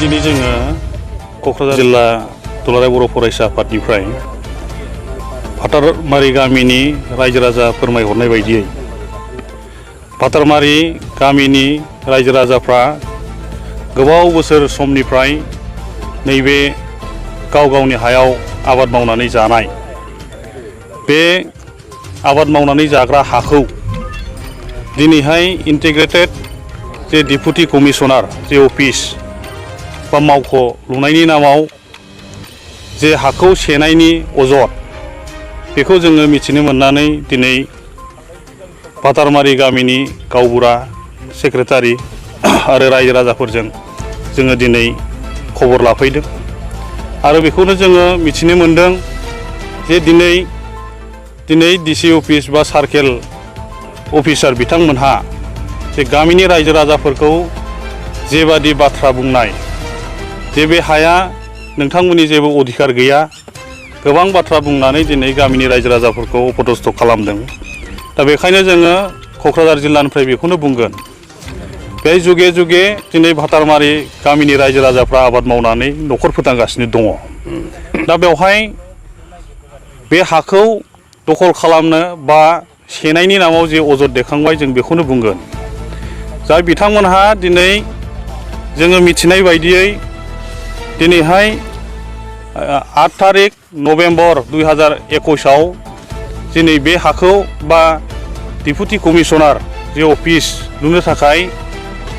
दिनै जोङो क'क्राझार जिल्ला दुलाराय बर' फरायसा आफादनिफ्राय भाटारमारि गामिनि रायजो राजा फोरमायहरनाय बायदियै भाटारमारि गामिनि रायजो राजाफ्रा गोबाव बोसोर समनिफ्राय नैबे गाव गावनि हायाव आबाद मावनानै जानाय बे आबाद मावनानै जाग्रा हाखौ दिनैहाय इन्टिग्रेटेड जे डेपुटि कमिशनार जे अफिस बा मावख' लुनायनि नामाव जे हाखौ सेनायनि अजद बेखौ जोङो मिथिनो मोननानै दिनै भाटारमारि गामिनि गावबुरा सेक्रेटारि आरो रायजो राजाफोरजों जोङो दिनै खबर लाफैदों आरो बेखौनो जोङो मिथिनो मोनदों जे दिनै डिसि अफिस बा सार्केल अफिसार बिथांमोनहा जे गामिनि रायजो राजाफोरखौ जेबादि बाथ्रा बुंनाय जे बे हाया नोंथांमोननि जेबो अधिकार गैया गोबां बाथ्रा बुंनानै दिनै गामिनि रायजो राजाफोरखौ अपदस्थ खालामदों। दा बेखायनो जोङो क'क्राझार जिल्लानिफ्राय बेखौनो बुंगोन बे जुगे जुगे दिनै भाटारमारि गामिनि रायजो राजाफ्रा आबाद मावनानै न'खर फोथांगासिनो दङ। दा बेवहाय बे हाखौ दखल खालामनो बा सेनायनि नामाव जे अजद दैखांबाय जों बेखौनो बुंगोन। जाय बिथांमोनहा दिनै जोङो मिथिनाय बायदियै दिनैहाय 8 तारिख नभेम्बर 2021 दिनै बे हाखौ बा डेपुटि कमिशनार जे अफिस लुनो थाखाय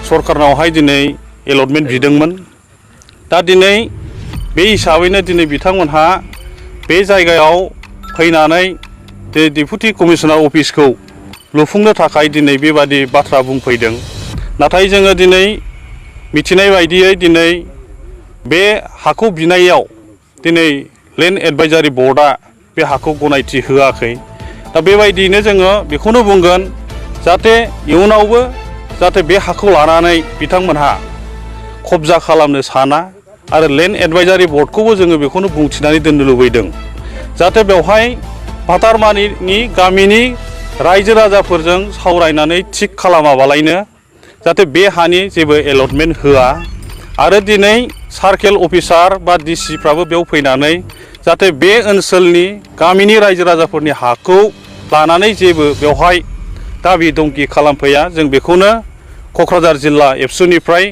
सरकारनावहाय दिनै एलटमेन्ट बिदोंमोन। दा दिनै बे हिसाबैनो दिनै बिथांमोनहा बे जायगायाव फैनानै जे डेपुटि कमिशनार अफिसखौ लुफुंनो थाखाय दिनै बेबादि बाथ्रा बुंफैदों। नाथाय जोङो दिनै मिथिनाय बायदियै दिनै बे हाखौ बिनायाव दिनै लेन्ड एडभाइजारि बर्डआ बे हाखौ गनायथि होआखै। दा बेबायदियैनो जोङो बेखौनो बुंगोन जाहाथे इयुनावबो जाहाथे बे हाखौ लानानै बिथांमोनहा कब्जा खालामनो साना आरो लेन्ड एडभाइजारि बर्डखौबो जोङो बेखौनो बुंथिनानै दोननो लुबैदों जाहाथे बेवहाय भाटारमारिनि गामिनि रायजो राजाफोरजों सावरायनानै थिग खालामाबालायनो जाहाथे बे हानि जेबो एलटमेन्ट होआ आरो दिनै सार्केल अफिसार बा डिसिफ्राबो बेयाव फैनानै जाहाथे बे ओनसोलनि गामिनि रायजो राजाफोरनि हाखौ लानानै जेबो बेवहाय दाबि दमखि खालामफैया जों बेखौनो क'क्राझार जिल्ला एबसुनिफ्राय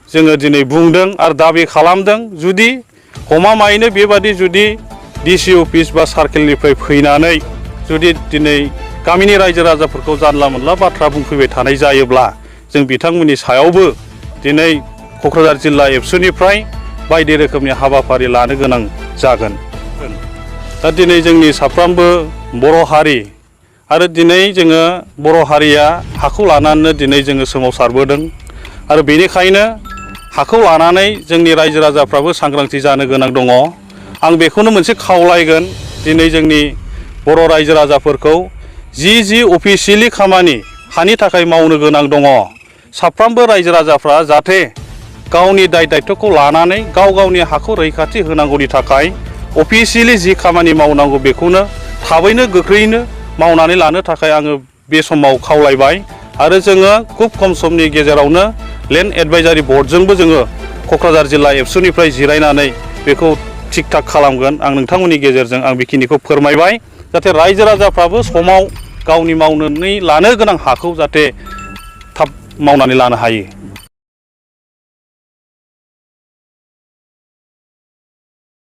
जोङो दिनै बुंदों आरो दाबि खालामदों। जुदि गमामायैनो बेबादि जुदि डिसि अफिस बा सार्केलनिफ्राय फैनानै जुदि दिनै गामिनि रायजो राजाफोरखौ जानला मोनला बाथ्रा बुंफैबाय थानाय जायोब्ला जों बिथांमोननि सायावबो दिनै क'क्राझार जिल्ला एबसुनिफ्राय बायदि रोखोमनि हाबाफारि लानो गोनां जागोन। दा दिनै जोंनि साफ्रोमबो बर' हारि आरो दिनै जोङो बर' हारिया हाखौ लानानैनो दिनै जोङो सोमावसारबोदों आरो बेनिखायनो हाखौ लानानै जोंनि रायजो राजाफ्राबो सांग्रांथि जानो गोनां दङ। आं बेखौनो मोनसे खावलायगोन दिनै जोंनि बर' रायजो राजाफोरखौ जि अफिसियेलि खामानि हानि थाखाय मावनो गोनां दङ साफ्रोमबो रायजो राजाफ्रा जाहाथे गावनि दायित्वखौ लानानै गाव गावनि हाखौ रैखाथि होनांगौनि थाखाय अफिसियेलि जि खामानि मावनांगौ बेखौनो थाबैनो गोख्रैयैनो मावनानै लानो थाखाय आङो बे समाव खावलायबाय आरो जोङो खुब खम समनि गेजेरावनो लेन्ड एडभाइजारि बर्डजोंबो जोङो क'क्राझार जिल्ला एबसुनिफ्राय जिरायनानै बेखौ थिग थाक खालामगोन। आं नोंथांमोननि गेजेरजों आं बेखिनिखौ फोरमायबाय जाहाथे रायजो राजाफ्राबो समाव गावनि मावनानै लानो गोनां हाखौ जाहाथे थाब मावनानै लानो हायो।